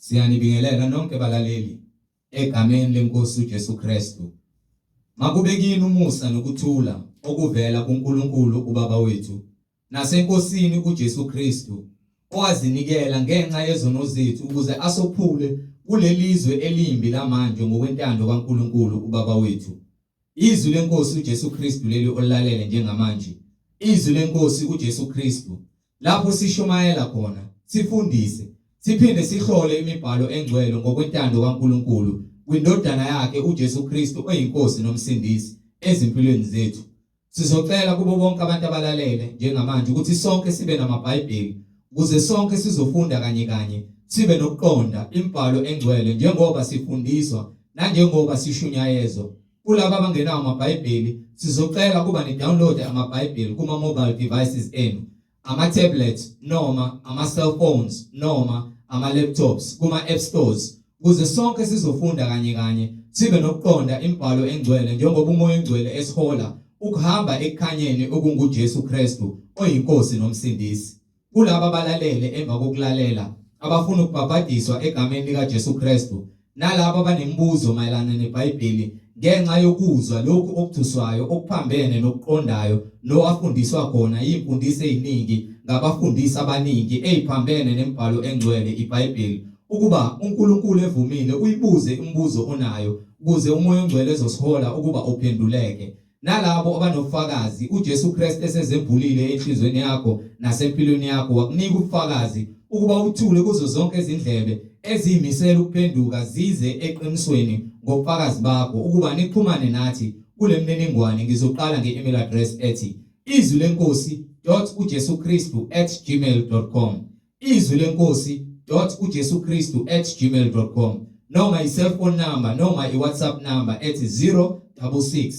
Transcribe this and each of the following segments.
Siyanibingelela nonke balaleli egameni lenkosi uJesu Kristu. Makube kini umusa nokuthula okuvela kuNkulunkulu uBaba wethu naseNkosini uJesu Kristu owazinikela ngenxa yezono zethu ukuze asophule kulelizwe elimbi lamanje ngokwentando kaNkulunkulu uBaba wethu. Izwi lenkosi uJesu Kristu leli olilalele njengamanje. Izwi lenkosi uJesu Kristu lapho sishumayela khona, sifundise, siphinde sihlole imibhalo engcwele ngokwentando kaNkulunkulu kwindodana yakhe uJesu Kristu oyinkosi nomsindisi ezimpilweni zethu. Sizocela kubo bonke abantu abalalele njengamanje ukuthi sonke sibe namaBhayibheli ukuze sonke sizofunda kanye kanye sibe nokuqonda imibhalo engcwele njengoba sifundiswa nanjengoba sishunyayezwa. Kulaba abangenawo amaBhayibheli sizocela kuba ni download amaBhayibheli kuma mobile devices enu, ama tablets noma ama cell phones noma ama laptops kuma app stores ukuze sonke sizofunda kanye kanye sibe nokuqonda imibhalo engcwele njengoba uMoya oNgcwele esihola ukuhamba ekukhanyeni okunguJesu Kristu oyiNkosi noMsindisi. Kulaba abalalele emva kokulalela abafuna ukubhabhadiswa egameni likaJesu Kristu nalabo abanemibuzo mayelana neBhayibheli ngenxa yokuzwa lokhu okuthuswayo okuphambene nokuqondayo nowafundiswa khona yimfundiso eziningi ngabafundisi abaningi eziphambene nemibhalo engcwele iBhayibheli ukuba uNkulunkulu evumile uyibuze imibuzo onayo ukuze uMoya oNgcwele ezosihola ukuba uphenduleke. Nalabo abanobufakazi uJesu Kristu esezembulile enhlizweni yakho nasempilweni yakho wakunika ubufakazi ukuba uthule kuzo zonke izindlebe eziyimisela ukuphenduka zize eqinisweni ngobufakazi bakho ukuba nixhumane nathi kule mniningwane. Ngizoqala nge-email address ethi izwi lenkosi dot ujesu kristu at gmail dot com, izwi lenkosi dot ujesu kristu at gmail dot com, noma i-cellphone number noma i-WhatsApp number ethi 066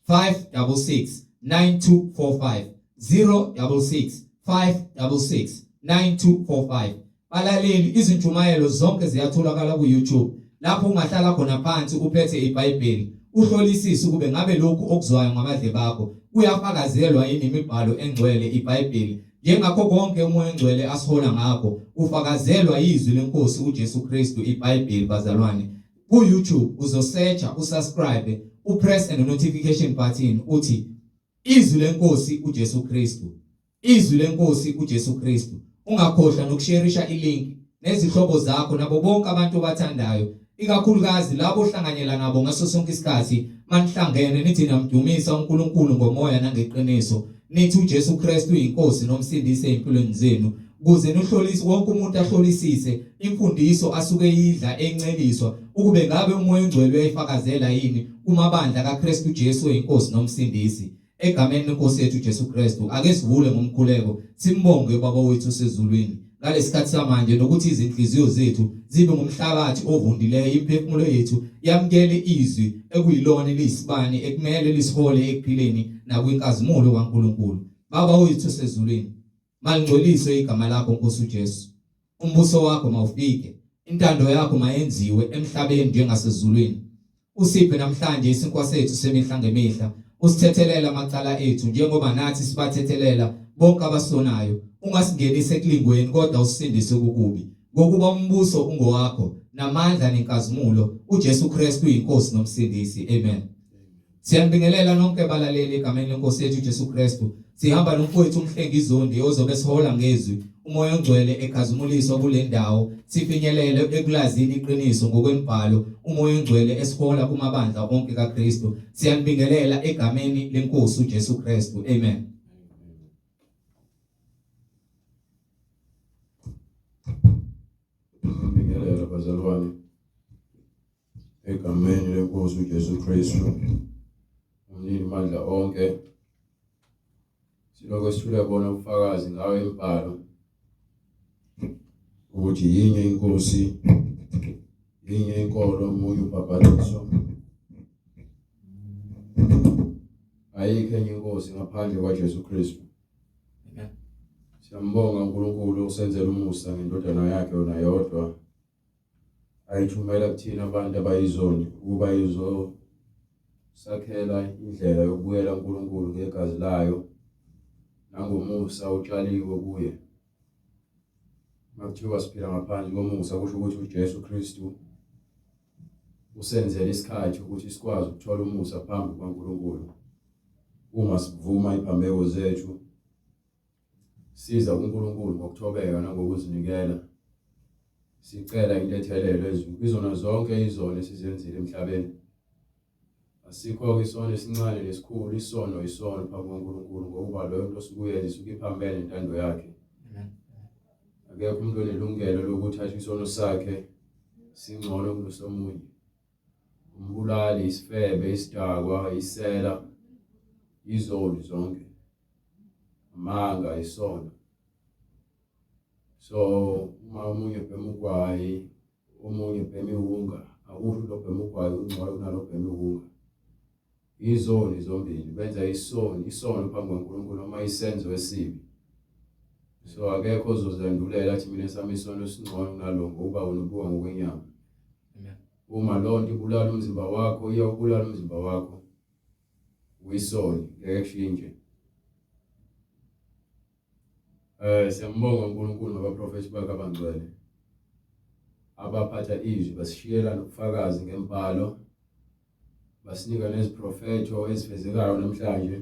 566 9245, 066 566 9245. Balaleli, izintshumayelo zonke ziyatholakala ku-YouTube lapho ungahlala khona phansi uphethe iBhayibheli uhlolisise ukube ngabe lokhu okuzwayo ngamadlebe akho kuyafakazelwa yini imibhalo engcwele iBhayibheli. Njengakho konke uMoya oNgcwele asihola ngakho ufakazelwa yizwi lenkosi uJesu Kristu iBhayibheli. Bazalwane, ku-YouTube uzosearcha, usubscribe, upress and notification button uthi izwi lenkosi uJesu Kristu, izwi lenkosi uJesu Kristu. Ungakhohlwa nokusherisha ilink nezihlobo zakho nabo bonke abantu obathandayo, ikakhulukazi labo ohlanganyela nabo ngaso sonke isikhathi. Manihlangene nithi namdumisa uNkulunkulu ngomoya nangeqiniso, nithi uJesu Kristu uyinkosi nomsindisi ezimpilweni zenu, ukuze nihlolise wonke umuntu ahlolisise imfundiso asuke eyidla enceliswa ukube ngabe uMoya oNgcwele uyayifakazela yini kumabandla kaKristu Jesu oyinkosi nomsindisi. Egameni lenkosi yethu Jesu Kristu, ake sivule ngomkhuleko simbonge uBaba wethu osezulwini ngalesikhathi samanje, nokuthi izinhliziyo zethu zibe ngumhlabathi ovundileyo, imiphefumulo yethu yamukele izwi ekuyilona eliyisibani ekumele lisihole ekuphileni nakwinkazimulo kaNkulunkulu. Baba wethu osezulwini, malingcweliswe igama lakho Nkosi uJesu. Umbuso wakho mawufike, intando yakho mayenziwe emhlabeni njengasezulwini. Usiphe namhlanje isinkwa sethu semihla ngemihla, usithethelele amacala ethu njengoba nathi sibathethelela bonke abasonayo. Ungasingenisi ekulingweni kodwa usisindise kokubi. Ngokuba umbuso ungowakho namandla nenkazimulo, uJesu Kristu uyinkosi nomsindisi. Amen. Siyanibingelela nonke balaleli egameni lenkosi yethu uJesu Kristu. Sihamba nomfowethu uMhlengi Zondi ozobe sihola ngezwi, uMoya oNgcwele ekhazimuliswa kule ndawo, sifinyelele ekulazini iqiniso ngokwemibhalo, uMoya oNgcwele esihola kumabandla onke kaKristu. Siyanibingelela egameni lenkosi uJesu Kristu. Amen. Ngibingelela bazalwane egameni lenkosi uJesu Kristu umnini mandla onke. Siloko sithule bona ubufakazi ngayo imibhalo ukuthi yinye inkosi, yinye inkolo, munye ubhabhadiso, ayikho enye inkosi ngaphandle kwaJesu Kristu. Amen. Siyambonga uNkulunkulu osenzela umusa ngendodana yakhe yona yodwa ayithumela kuthina abantu abayizoni ukuba izosakhela indlela yokubuyela kuNkulunkulu ngegazi layo nangomusa otshaliwe kuye. Makuthiwa siphila ngaphansi komusa kusho ukuthi uJesu Kristu usenzele isikhathi ukuthi sikwazi ukuthola umusa phambi kukaNkulunkulu. Uma sivuma iphambeko zethu siza kuNkulunkulu ngokuthobeka nangokuzinikela sicela intethelelo ezizona zonke izono esizenzile emhlabeni. Asikho-ke isono esincane nesikhulu, isono isono phambi kukaNkulunkulu ngokuba loyo nto osuke uyenza isuke iphambene nentando yakhe. Akekho umuntu onelungelo lokuthi athi isono sakhe singcono kunesomunye. Umbulali, isifebe, isidakwa, isela, izoni zonke. Amanga, isono. So uma omunye ebhema ugwayi omunye ubhema iwunga akusho ukuthi obhema ugwayi ungcono kunalo obhema iwunga izoni zombili benza isoni isono phambi kwaNkulunkulu noma isenzo esibi so akekho ozozandulela athi mina sami isono singcono kunalo ngokuba wena ubuka ngokwenyama uma loo nto ibulala umzimba wakho iyawubulala umzimba wakho uyisoni ngeke kushintshe. Siyambonga uNkulunkulu ngabaprofethi bakhe abangcwele abaphatha izwi basishiyela nobufakazi ngembhalo basinika neziprofetho ezifezekayo namhlanje.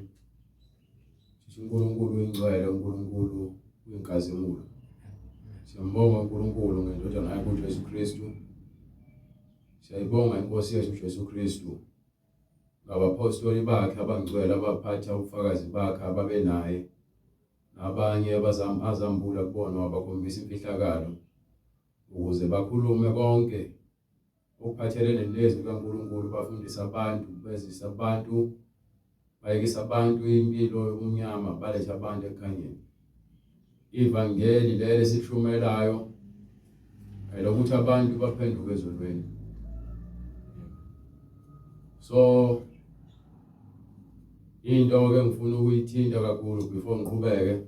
Sithi uNkulunkulu uyingcwele, uNkulunkulu uyinkazimulo. Siyambonga uNkulunkulu ngendodana yakhe uJesu Kristu. Siyayibonga inkosi yethu uJesu Kristu ngabaphostoli bakhe abangcwele abaphatha ubufakazi bakhe ababenaye nabanye azambula kubona wabakhombisa imfihlakalo ukuze bakhulume konke okuphathelene nezwi likaNkulunkulu bafundise abantu bezise abantu bayekisa abantu impilo yobumnyama balethe abantu ekukhanyeni. Ivangeli leli esikushumelayo elokuthi abantu baphenduke ezonweni. So into ke ngifuna ukuyithinta kakhulu before ngiqhubeke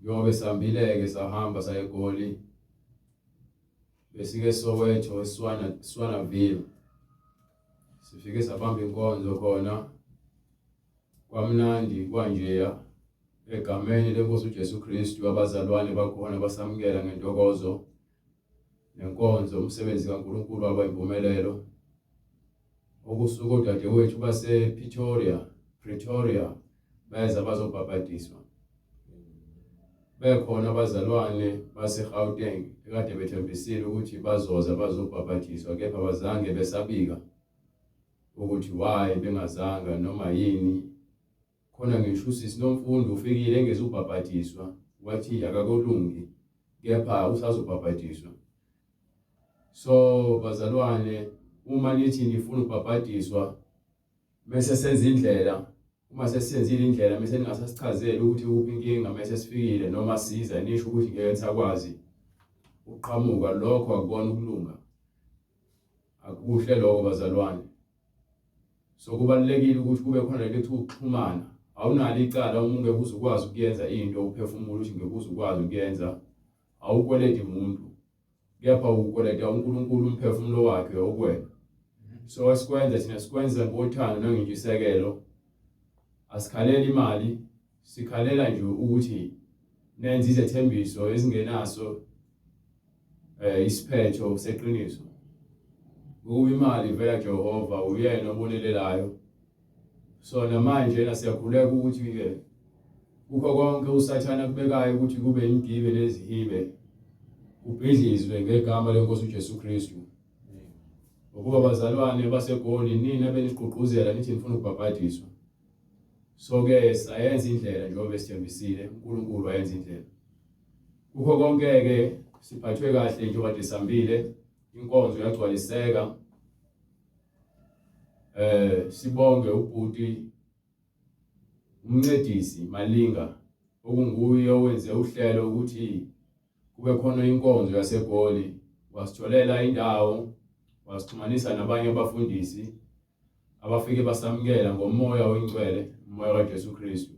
njengoba sihambile-ke sahamba saye eGoli besike Soweto eSwana Swanaville sifike sabamba inkonzo khona kwamnandi kwanjeya egameni lenkosi uJesu Kristu abazalwane bakhona basamukela ngentokozo nenkonzo umsebenzi kaNkulunkulu waba impumelelo okusuka odadewethu base Pretoria Pretoria beza bazobhabhadiswa bekhona abazalwane baseGauteng ekade bethembisile ukuthi bazoza bazobhabhadiswa kepha bazange besabika ukuthi why bengazanga noma yini khona ngisho usisi Nomfundo ufikile engezubhabhadiswa wathi akakolungi kepha usazobhabhadiswa. So bazalwane uma nithi nifuna ukubhabhadiswa mese senza indlela uma sesenzile indlela mese ningasasichazeli ukuthi ukuphi inkinga mese sifikile noma siza nisho ukuthi ngeke nisakwazi ukuqhamuka lokho akubona ukulunga akuhle lokho bazalwane. So kubalulekile ukuthi kube khona lento ethi ukuxhumana. Awunalo icala uma ungeke uze ukwazi ukuyenza into uphefumula ukuthi ngeke uze ukwazi ukuyenza awukweleti muntu kepha ukweleta uNkulunkulu umphefumulo wakhe okuwena. So esikwenza thina sikwenza ngothando nangentshisekelo asikhaleli imali sikhalela nje ukuthi nenze izethembiso ezingenaso isiphetho seqiniso. Ukuba imali ivela Jehova uyena obonelelayo. So namanje na siyakhuleka ukuthi ke kukho konke uSathane akubekayo ukuthi kube imigibe nezihibe kubhidlizwe ngegama lenkosi uJesu Kristu. Ngokuba bazalwane baseGoli nina benigqugquzela nithi nifuna ukubhabhadiswa. So ke sayenza indlela njengoba besithembisile uNkulunkulu wayenza indlela. Kukho konke ke siphathwe kahle njengoba desambile inkonzo yagcwaliseka. Sibonge ubhuti umncedisi Malinga okunguye owenze uhlelo ukuthi kube khona inkonzo yaseGoli wasitholela indawo wasixhumanisa nabanye abafundisi abafike basamukela ngomoya oyingcwele umoya kaJesu Kristu.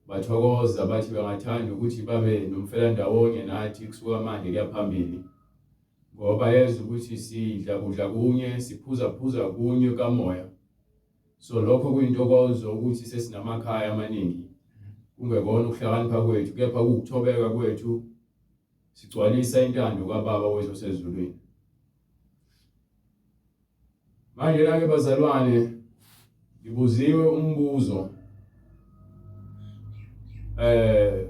Bathokoza bathi bengathanda ukuthi babe nomfelandawonye nathi kusuka manje kuya phambili ngoba bayezwa ukuthi sidla kudla kunye siphuza phuza kunye kamoya. So lokho kuyintokozo ukuthi sesinamakhaya amaningi kungekona ukuhlakanipha kwethu kepha kuwukuthobeka kwethu. Sigcwalisa intando kaBaba wethu osezulwini. Manje la ke bazalwane ngibuziwe umbuzo eh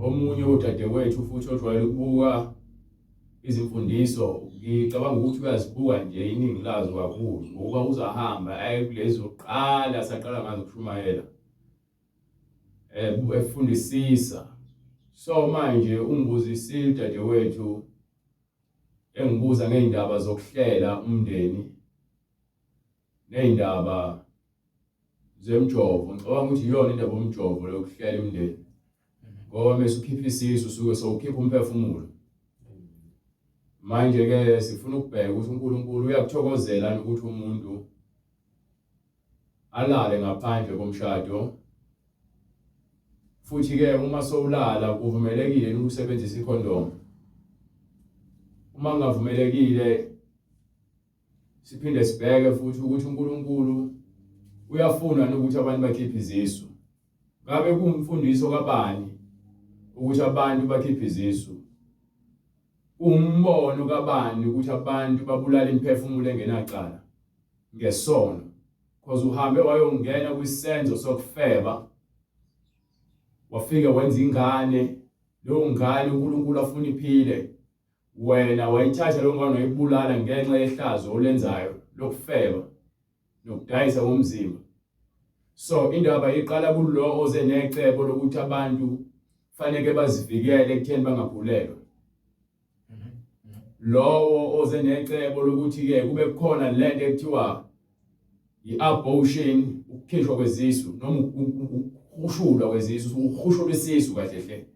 omunye udadewethu futhi ojwayele ukubuka izimfundiso ngicabanga ukuthi uyazibuka nje iningi lazo kakhulu ngokuba uzahamba aye kulezi zokuqala saqala ngazo ukushumayela eh efundisisa so manje ungibuzisile udadewethu engibuza ngey'ndaba zokuhlela umndeni ney'ndaba zemjovo ngicabanga ukuthi iyona indaba yomjovo lokuhlela imindeni ngoba mese ukhipha isisu usuke sowukhipha umphefumulo manje ke sifuna ukubheka ukuthi uNkulunkulu uyakuthokozela ukuthi umuntu alale ngaphandle komshado futhi ke uma sowulala kuvumelekile ukusebenzisa ikhondomu uma kungavumelekile siphinde sibheke futhi ukuthi uNkulunkulu uyafuna ukuthi abantu bakhiphe izisu ngabe kuwumfundiso kabani ukuthi abantu bakhiphe izisu umbono kabani ukuthi abantu babulala imiphefumulo engenacala ngesono because uhambe wayongena kwisenzo sokufeba wafike wenza ingane leyo ngane uNkulunkulu afuna iphile wena wayithatha leyo ngane wayibulala ngenxa yehlazo olenzayo lokufeba nokudayisa ngomzimba so indaba iqala kulo oze necebo lokuthi abantu faneke bazivikele ekutheni bangakhulelwa lowo oze necebo lokuthi ke kube kukhona lento ekuthiwa i-abortion ukukhishwa kwezisu noma ukuhushulwa kwezisu ukuhushulwa isisu kahle hle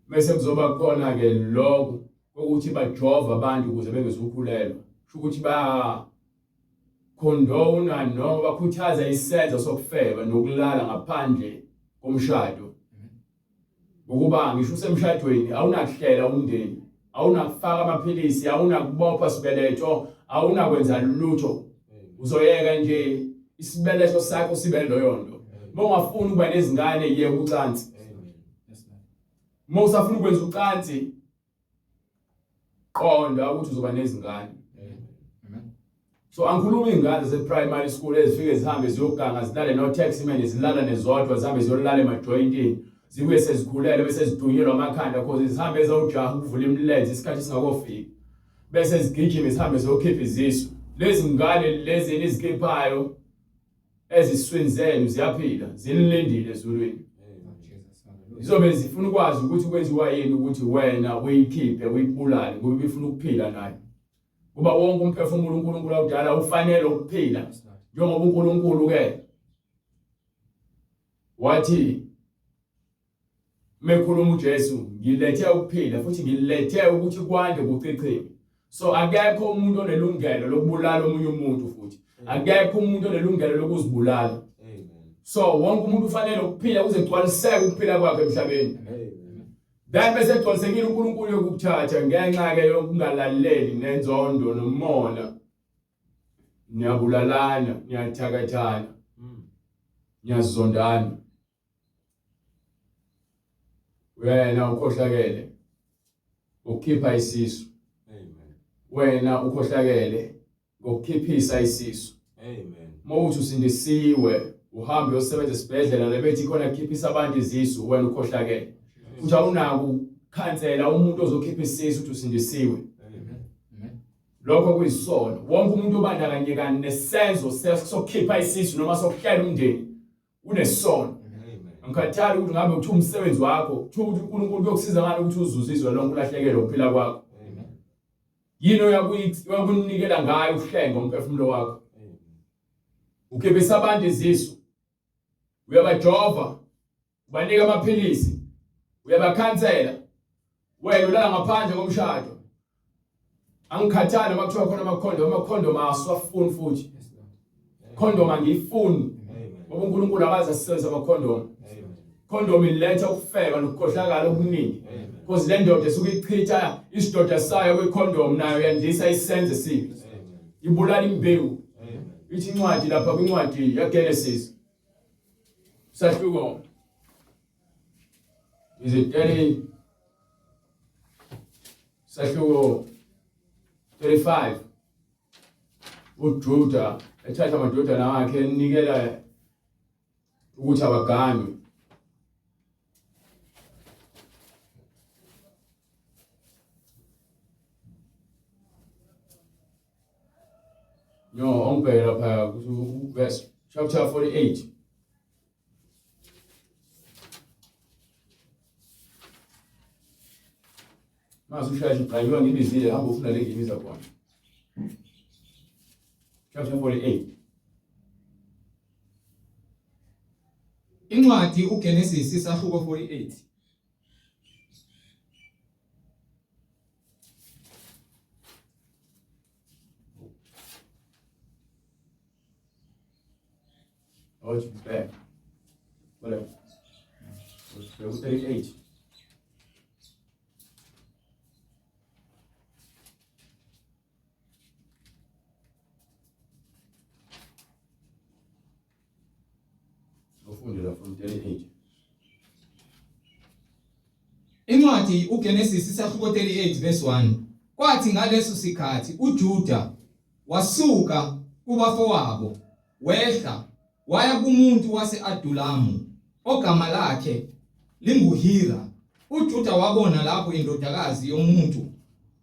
bese kuzoba khona ke lokho ukuthi bajova abantu ukuze bengezukhulelwa kusho ukuthi ba condona noma bakhuthaza isenzo sokufeba nokulala ngaphandle komshado Ngokuba ngisho usemshadweni awunakuhlela umndeni, awunakufaka amaphilisi, awunakubopha sibeletho, awunakwenza lutho. Uzoyeka nje isibeletho sakho sibe loyo nto. Uma ungafuni ukuba nezingane yeka ucansi. Uma usafuna ukwenza ucansi qonda ukuthi uzoba nezingane so angikhulumi ingane ze-primary school ezifike zihambe ziyoganga zilale no-taxi man zilala nezodwa zihambe ziyolala emajoyintini zibuye sezikhulele bese zidunyelwa amakhanda cause zihambe zewujaha ukuvula imilenze isikhathi singakofiki bese zigijime zihambe ziyokhipha izisu lezi ngane lezi enizikhiphayo eziswini zenu ziyaphila zinilindile ezulwini zizobe zifuna ukwazi ukuthi kwenziwa yini ukuthi wena uyikhiphe uyibulale ngoba ibifuna ukuphila nayo kuba wonke umphefumulo uNkulunkulu awudala ufanele ukuphila njengoba uNkulunkulu ke wathi Mekhuluma uJesu, ngilethe ukuphila futhi ngilethe ukuthi kwande kuchichime. So akekho umuntu onelungelo lokubulala omunye umuntu futhi. Akekho umuntu onelungelo lokuzibulala. So wonke umuntu ufanele ukuphila kuze kugcwaliseke ukuphila kwakhe emhlabeni. Then bese kugcwalisekile uNkulunkulu yokukuthatha ngenxa ke yokungalaleli nenzondo nomona. Niyabulalana, niyathakathana. Niyazondana. Wena ukhohlakele ngokukhipha isisu. Amen. Wena ukhohlakele ngokukhiphisa isisu. Amen. Mawuthi usindisiwe uhambe uyosebenza esibhedlela lebethi khona kukhiphisa abantu izisu wena ukhohlakele. Futhi awunako ukukhansela umuntu ozokhipha isisu uthi usindisiwe. Amen. Lokho kuyisono. Wonke umuntu obandakanyeka nesenzo sokukhipha isisu noma sokuhlela umndeni unesono angikhathali ukuthi ngabe kuthiwa umsebenzi wakho kuthiwa ukuthi uNkulunkulu kuyokusiza ngani ukuthi uzuze izwe lonke ulahlekelwe ukuphila kwakho yini oyakunikela ngayo uhlenga umphefumulo wakho ukhiphisa abantu izisu uyabajova ubanika amaphilisi uyabakhansela wena ulala ngaphandle komshado angikhathali uma kuthiwa khona amakhondom amakhondom awaswafuni futhi condom angiyifuni ngoba uNkulunkulu akaze asisebenzise amakhondom condom iletha ukufeba nokukhohlakala okuningi because le ndoda esuke ichitha isidoda sayo kwikhondom nayo yandisa isenze sibi ibulala imbewu ithi incwadi lapha kwincwadi yaGenesis sahluko is it 30 Sahluko 35 uJuda ethatha amadodana akhe enikela ukuthi abaganwe. No, ongibheke lapha verse chapter 48. Mase ushaya nje ngibizile hamba ufuna le ngibiza khona. Chapter 48. Incwadi uGenesis isahluko 48. Awuthi back. Wala. Bheka 38. Ufunde la from 38. Incwadi uGenesis isahluko 38 verse 1. Kwathi ngaleso sikhathi uJuda wasuka kubafowabo wehla waya kumuntu wase-Adulamu ogama lakhe linguHira. UJuda wabona lapho indodakazi yomuntu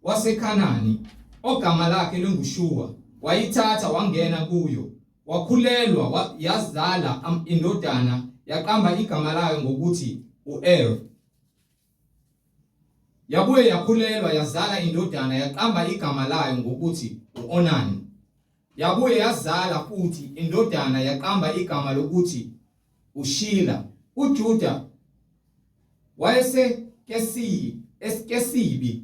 waseKhanani ogama lakhe linguShuwa, wayithatha wangena kuyo. Wakhulelwa yazala indodana yaqamba igama layo ngokuthi u-Er. Yabuye yakhulelwa yazala indodana yaqamba igama layo ngokuthi u-Onani. Yabuye yazala futhi indodana yaqamba igama lokuthi uShila. UJuda wayeseKesibi esikesibi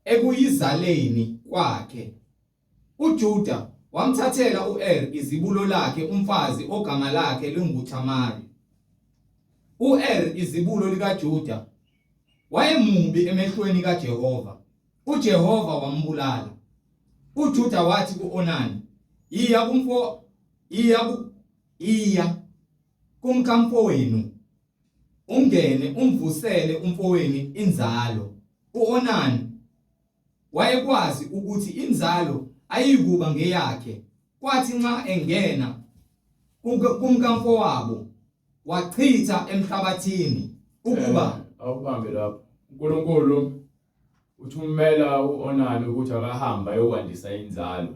ekuyizaleni kwakhe. UJuda wamthathela u-Er izibulo lakhe umfazi ogama lakhe linguThamari. U-Er izibulo likaJuda wayemubi emehlweni kaJehova. UJehova wambulala. UJuda wathi ku-Onani, Yiya kumfo yiya ku iya kumkamfowenu ungene umvusele umfowenu inzalo. U-Onani Wayekwazi ukuthi inzalo ayiyikuba ngeyakhe. Kwathi nxa engena kumkamfowabo wachitha emhlabathini ukuba eh, awubambe lapho. uNkulunkulu uthumela uOnani ukuthi akahambe ayokwandisa inzalo.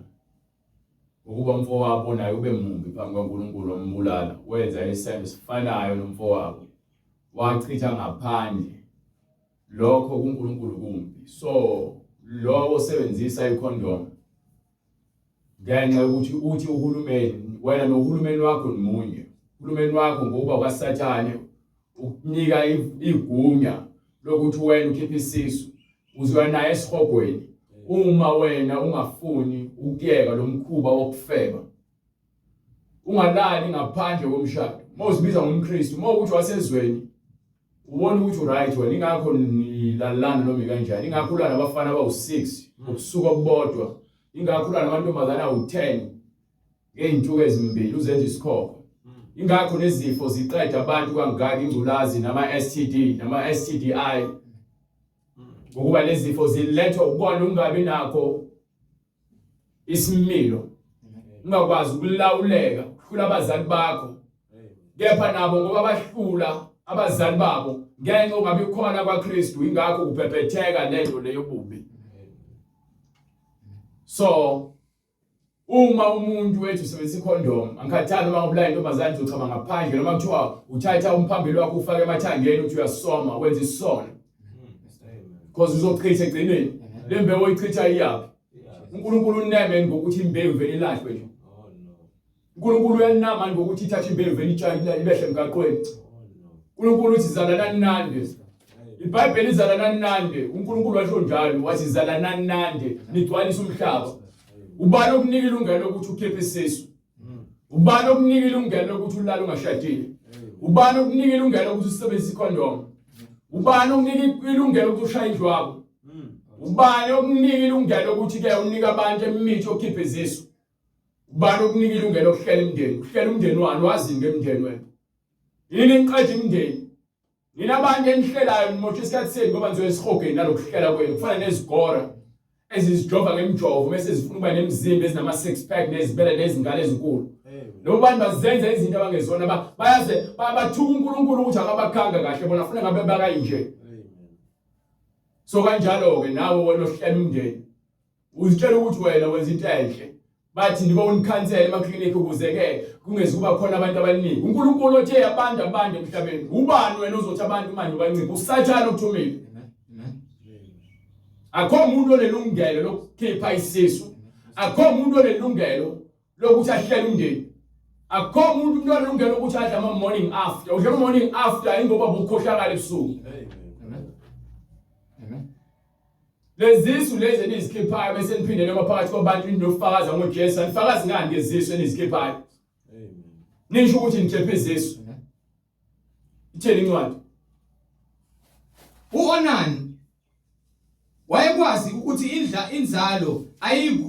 Ukuba umfowabo naye ube mumbi phambi kwaNkulunkulu wambulala, wenza isenzo esifanayo nomfowabo. Wachitha ngaphandle Lokho kuNkulunkulu kumbi. So lowo osebenzisa icondom ngenxa yokuthi uthi uhulumeni wena nohulumeni wakho nimunye. Uhulumeni wakho ngokuba kwaSathane ukunika igunya lokuthi wena ukhiphe isisu uzoya naye esihogweni uma wena ungafuni ukuyeka lo mkhuba wokufeba ungalali ngaphandle komshado uma uzibiza ngomKristu uma ukuthi wasezweni ubona ukuthi uright wena ingakho nilalana noma ikanjani ingakho ulala nabafana abawu-6 ngobusuku obubodwa ingakho ulala namantombazane awu-10 ngey'nsuku ezimbili uzenza isikhokho ingakho nezifo ziqeda abantu kangaka ingculazi nama-STD nama-STDI ngokuba lezi zifo zilethwa ukubona ungabi nakho isimilo ungakwazi ukulawuleka uhlula abazali bakho kepha nabo ngoba bahlula abazali babo ngenxa ungabi khona kwaKristu ingakho kubhebhetheka lento leyo bubi so uma umuntu wethu usebenzisa icondom angikhathali uma ngobulala intombazane uzochama ngaphandle noma kuthiwa uthatha umphambili wakho ufake emathangeni uthi uyasoma wenza isono because uzochitha egcineni le mbewu oyichitha iyaphi uNkulunkulu uneme ngokuthi imbewu vele ilahlwe nje oh, uNkulunkulu uyanama ngokuthi ithathe imbewu vele itshaye ibehle emgaqweni oh, uNkulunkulu uthi zalanani nande iBhayibheli izalanani nande uNkulunkulu washo njalo wathi zalanani nande nigcwalise umhlaba ubani okunika ilungelo lokuthi ukhiphe isisu Ubani okunika ilungelo lokuthi ulale ungashadile? Ubani okunika ilungelo lokuthi usebenzise icondom? Ubani okunika ilungelo lokuthi ushaye indlwabu? Ubani okunika ilungelo lokuthi ke unika abantu imithi okhipha izisu? Ubani okunika ilungelo lokuhlela imindeni? Uhlela umndeni wani? Wazini ngemindeni wena? Yini engiqeda imindeni? Nina abantu enihlelayo nimosha isikhathi senu ngoba nizoya esihogweni nalokuhlela kwenu kufana nezigora ezizijova ngemjovo bese zifuna ukuba nemizimba ezinama six pack nezibele nezingane ezinkulu. Labo bantu bazenza izinto abangezona bayaze bathuka uNkulunkulu ukuthi akabakhanga kahle bona funa ngabe bakayinje. So kanjalo ke nawe wena ohlela umndeni uzitshela ukuthi wena wenza into enhle bathi nibo unikhansela emaklinikhi ukuze ke kungezi kuba khona abantu abaningi uNkulunkulu othe abantu abantu emhlabeni ubani wena ozothi abantu manje ubanciphe usathane ukuthumile akho umuntu onelungelo lokukhipha isisu akho umuntu onelungelo lokuthi ahlele umndeni akho umuntu umuntu onelungelo lokuthi adle ama morning after udla ama morning after ingoba bukhohlakala ebusuku Amen. Lezisu lezi enizikhiphayo bese niphinde noma phakathi kwabantu ninofakaza ngoJesu anifakazi ngani ngezisu enizikhiphayo Amen. Nisho ukuthi nikhiphe izisu. Itheni incwadi? UOnan wayekwazi ukuthi indla inzalo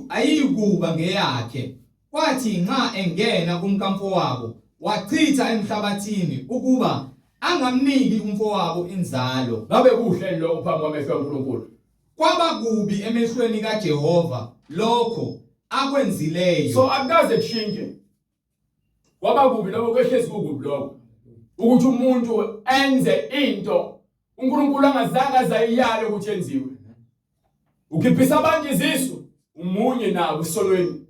ayikuba ngeyakhe. Kwathi nxa engena kumkamfowabo wachitha emhlabathini ukuba angamniki umfowabo inzalo. Ngabe kuhle lokho phambi kwamehlo kaNkulunkulu? Kwaba kubi emehlweni kaJehova lokho akwenzileyo. So akukaze kushintshe. Kwaba kubi lokho kwehlezi kukubi lokho. Ukuthi umuntu enze into uNkulunkulu angazange azayiyale ukuthi yenziwe. Ukhiphisa abantu izisu umunye nabo esonweni.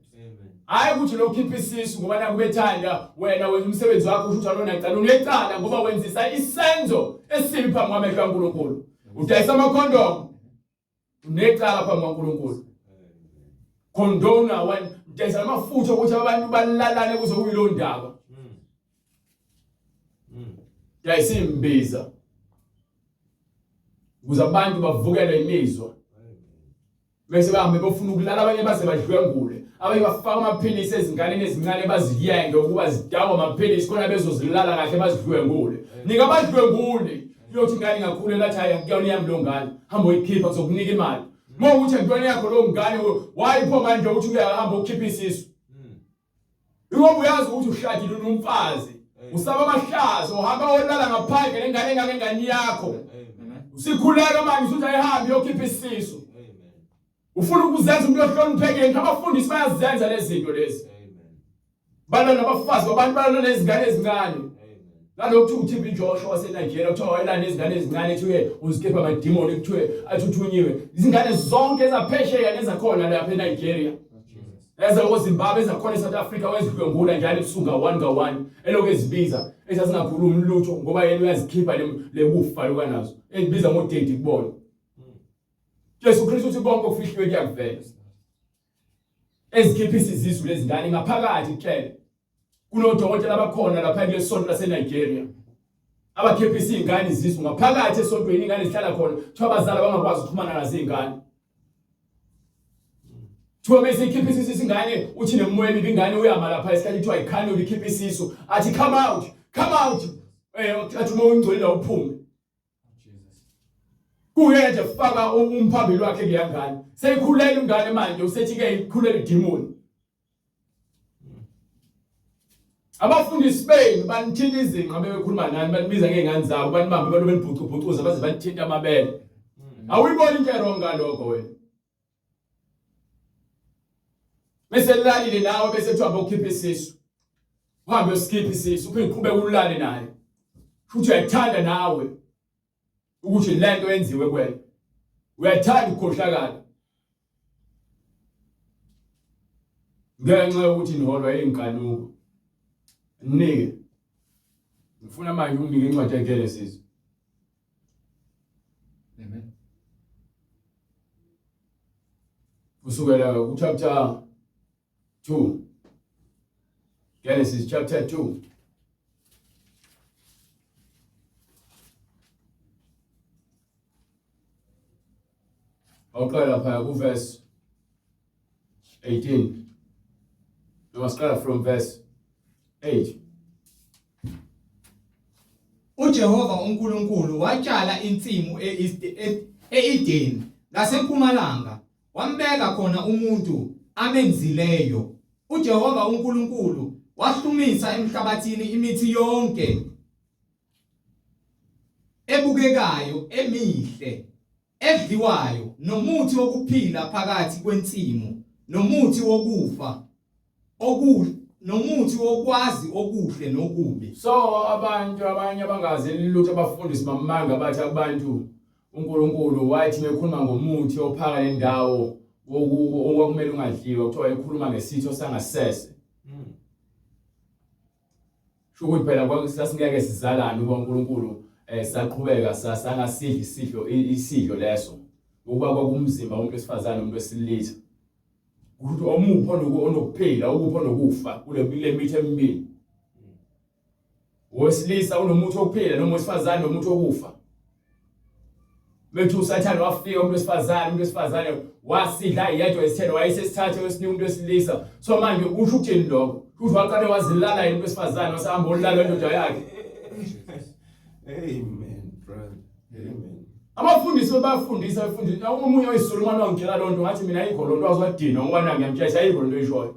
Hayi ukuthi lo khipha isisu ngoba naku bethanda wena wenza umsebenzi wakho usho ukuthi alona cala unecala ngoba wenzisa isenzo esibi phambi kwamehlo kaNkulunkulu. Udayisa amakhondomu unecala phambi kwaNkulunkulu. Condona wena udayisa amafutha ukuthi abantu balalane kuze kuyiloo ndaba. Dayisa imbiza. Ukuze abantu bavukelwe imizwa. Bese bahambe bofuna ukulala abanye baze badlwengule. Abanye bafaka amaphilisi ezinganeni ezincane baziyenge ukuba zidakwe amaphilisi khona bezozilala kahle bazidlwengule. Nika abadlwenguli. Uyothi ingane ingakhulela athi hayi akuyona yami lo ngane. Hamba uyikhipha ngizokunika imali. Uma ukuthi akuyona yakho lo ngane why pho manje ukuthi uyahamba ukhipha isisu. Ingoba uyazi ukuthi ushadile unomfazi. Usaba amahlazo uhamba olala ngaphandle nengane engake ngane yakho. Usikhuleka manje usuthi ayihambe iyokhipha isisu. Ufuna ukuzenza umuntu ohloniphekile nje abafundisi bayazenza lezi zinto lezi. Balwa nabafazi babantu balwa nezingane ezincane. Nalokhu kuthiwa uTB Joshua waseNigeria kuthiwa wayelana nezingane ezincane kuthiwe uzikhipha amadimoni kuthiwe athuthunywe. Izingane zonke ezaphesheya nezakhona lapha eNigeria. EzakoZimbabwe ezakhona eSouth Africa wezidlwengula njalo ebusuku nga-one nga-one elokhu ezibiza ezazingakhulumi lutho ngoba yena uyazikhipha le kufa lokanazo ezibiza ngodedi kubona. Jesu Kristu uthi konke okufihliwe kuyakuvela. Ezikhiphisa izisu lezingane ngaphakathi kuphela. Kunodokotela abakhona lapha kule sonto laseNigeria abakhiphisa izingane izisu ngaphakathi esontweni ingane zihlala khona kuthiwa abazali abangakwazi ukuxhumana nazo izingane. Kuthiwa bese ikhipha isisu isingane uthi nemoya emibi ingane uyama lapha isikhathi kuthiwa ikhanula ikhipha isisu athi come out come out eh athi uma ungcolile uphume Kuye nje faka umphambili wakhe kuleya ngane. Seyikhulele ingane manje usethi ke ikhulele idemon. Abafundisi benu banithinta izinqa bebekhuluma nani banibiza ngezingane zabo banibambe balobe nibhucubhucuza baze banithinta amabele. Awuyiboni into erong ngalokho wena. Bese lalile nawe bese kuthiwa bokhipha isisu. Uhambe usikhipha isisu uphinde uqhubeke ulale naye. Futhi uyakuthanda nawe ukuthi lento yenziwe kuwena. Uyathanda ukukhohlakala. Ngenxa yokuthi niholwa inkanuko. Nike. Ngifuna manje unginike incwadi yeGenesis. Amen. Kusukela ku chapter 2. Genesis chapter 2. Awuqala lapha ku verse 18. Noma siqala from verse 8. UJehova uNkulunkulu watshala insimu e-Edeni ngasempumalanga, wambeka khona umuntu amenzileyo. UJehova uNkulunkulu wahlumisa emhlabathini imithi yonke. Ebukekayo emihle edliwayo nomuthi wokuphila phakathi kwensimu nomuthi wokufa oku nomuthi wokwazi okuhle nokubi. So abantu abanye abangazi lutho abafundisi bamanga bathi abantu uNkulunkulu wathi mekhuluma ngomuthi ophaka nendawo okwakumele ungadliwa kuthiwa ekhuluma ngesitho sangasese. Sho ukuthi phela kwasasingeke sizalane ukuba uNkulunkulu eh saqhubeka sangasidli isidlo isidlo leso ukuba kwakumzimba umuntu wesifazane umuntu wesilisa ukuthi omuphi onokuphila ukuphi onokufa kule mithi emibili Owesilisa unomuthi wokuphila noma owesifazane nomuthi wokufa. Bethi uSathane wafika umuntu wesifazane, umuntu wesifazane wasidla yedwa isithelo wayesesithathe wesinika umuntu wesilisa. So manje usho ukuthini lokho? Ukuthi waqale wazilala yena umuntu wesifazane wasahamba olala indoda yakhe. Amen, brother. Amen. Abafundisi bafundisa befundisa omunye oyisulumane wangitshela lonto ngathi mina ayikho lonto wazwadinwa ngoba mina ngiyamtshela ayikho lonto oyishoyo.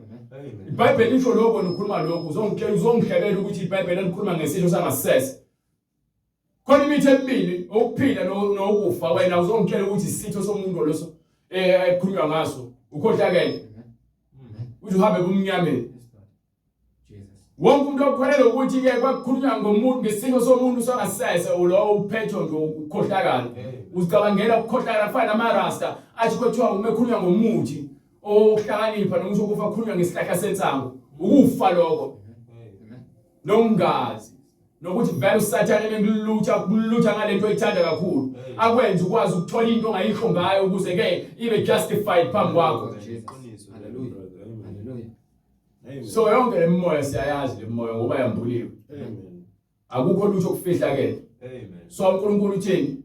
IBhayibheli lisho lokho wena ukhuluma lokho uzongitshela uzongihlebela ukuthi iBhayibheli likhuluma ngesisho sangasese. Khona imithi emibili ukuphila nokufa wena uzongitshela ukuthi isitho somuntu leso eh ekhulunywa ngaso ukhohlakele. Uthi uhambe kumnyameni. Wonke umuntu okholelwa ukuthi ke kwakukhulunywa ngomuntu ngesimo somuntu sangasese ulowo uphethwe nje ukukhohlakala. Uzicabangela ukukhohlakala kufana namarasta athi kwethiwa uma ekhulunywa ngomuthi ohlakanipha noma usho ukufa kukhulunywa ngesihlahla sensangu. Ukufa lokho. Nokungazi. Nokuthi vele usathane mekulutha kulutha ngalento oyithanda kakhulu. Akwenze ukwazi ukuthola into ongayisho ngayo ukuze ke ibe justified phambi kwakho. Hallelujah. Hallelujah. So yonke le mimoya siyayazi le mimoya ngoba yambuliwe. Amen. Akukho lutho okufihlakele. Amen. So uNkulunkulu uthini?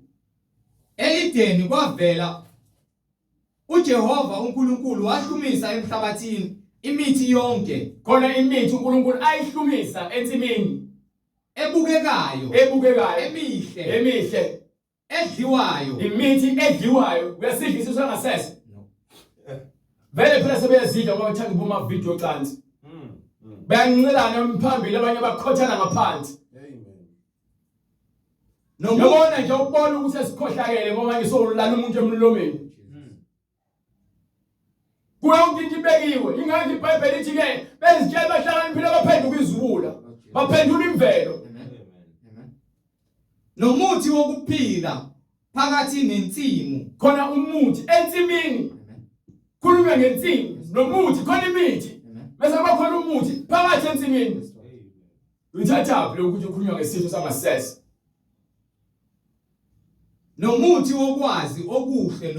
Elideni kwavela uJehova uNkulunkulu wahlumisa emhlabathini imithi yonke Khona imithi uNkulunkulu ayihlumisa ensimini ebukekayo ebukekayo emihle emihle edliwayo imithi edliwayo uyasidla isisu sangasese vele phela sebeyazidla ngoba bathanda ukuba ama-video ocansi bayancelana phambili abanye bakhothana ngaphansi Nomuntu yabona nje ukubona ukuthi esikhohlakele ngoba manje sowulala umuntu emlomeni kuyonke into ibekiwe ingakho ibhayibheli lithi ke bezitshela bahlakaniphile baphenduka iziwula baphendula imvelo nomuthi wokuphila phakathi nensimu khona umuthi ensimini khulunywa ngensimu nomuthi khona imithi bese kuba khona umuthi phakathi ensimini uyithathaphi lokhu ukuthi ukhulunywa ngesitho sangasese nomuthi wokwazi okuhle